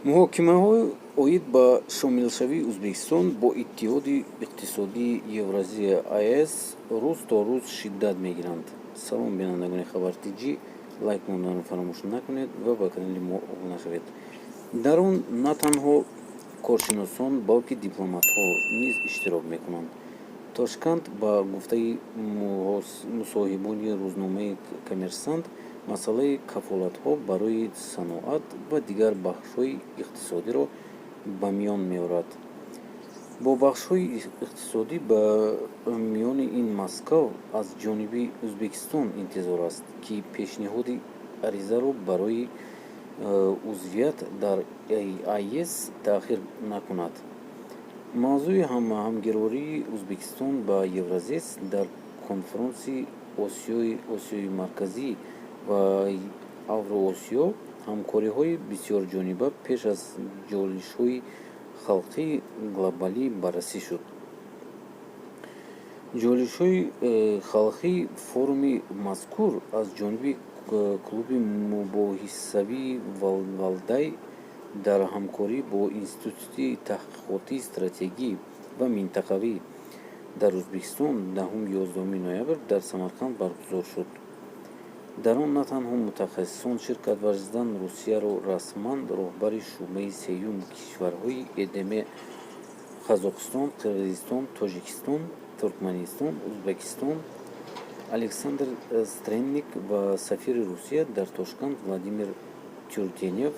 Муҳокимаҳо оид ба шомилшавии Ӯзбекистон бо Иттиҳоди иқтисодии Евразия АЭС рӯз то рӯз шиддат мегиранд. Салом, бинандагони Хабар Тҷ, лайк монданро фаромӯш накунед ва ба канали мо обуна шавед. Дар он на танҳо коршиносон, балки дипломатҳо низ иштирок мекунанд. Тошканд, ба гуфтаи мусоҳибони рӯзномаи «Коммерсант», масъалаи кафолатҳо барои саноат ва дигар бахшҳои иқтисодиро ба миён меорад. Бо бахшҳои иқтисодӣ ба миёни ин Москав аз ҷониби Ӯзбекистон интизор аст, ки пешниҳоди аризаро барои узвият дар АЭС таъхир накунад. Мавзӯи ҳамгироии Ӯзбекистон ба Евразес дар конфронси Осиёи Марказӣ ва Авроосиё, ҳамкориҳои бисёрҷониба пеш аз ҷолишҳои халқии глобалӣ баррасӣ шуд. Ҷолишҳои халқии форуми мазкур аз ҷониби клуби мубоҳисавии Валдай дар ҳамкорӣ бо Институти таҳқиқоти стратегӣ ва минтақавӣ дар Ӯзбекистон 10-11 ноябр дар Самарқанд баргузор шуд. Дар он на танҳо мутахассисон ширкат варзиданд. Русияро расман роҳбари шӯъбаи сеюм, кишварҳои ЭДМ, Қазоқистон, Қирғизистон, Тоҷикистон, Туркманистон, Ӯзбекистон Александр Стренник ва сафири Русия дар Тошканд Владимир Тюртенев.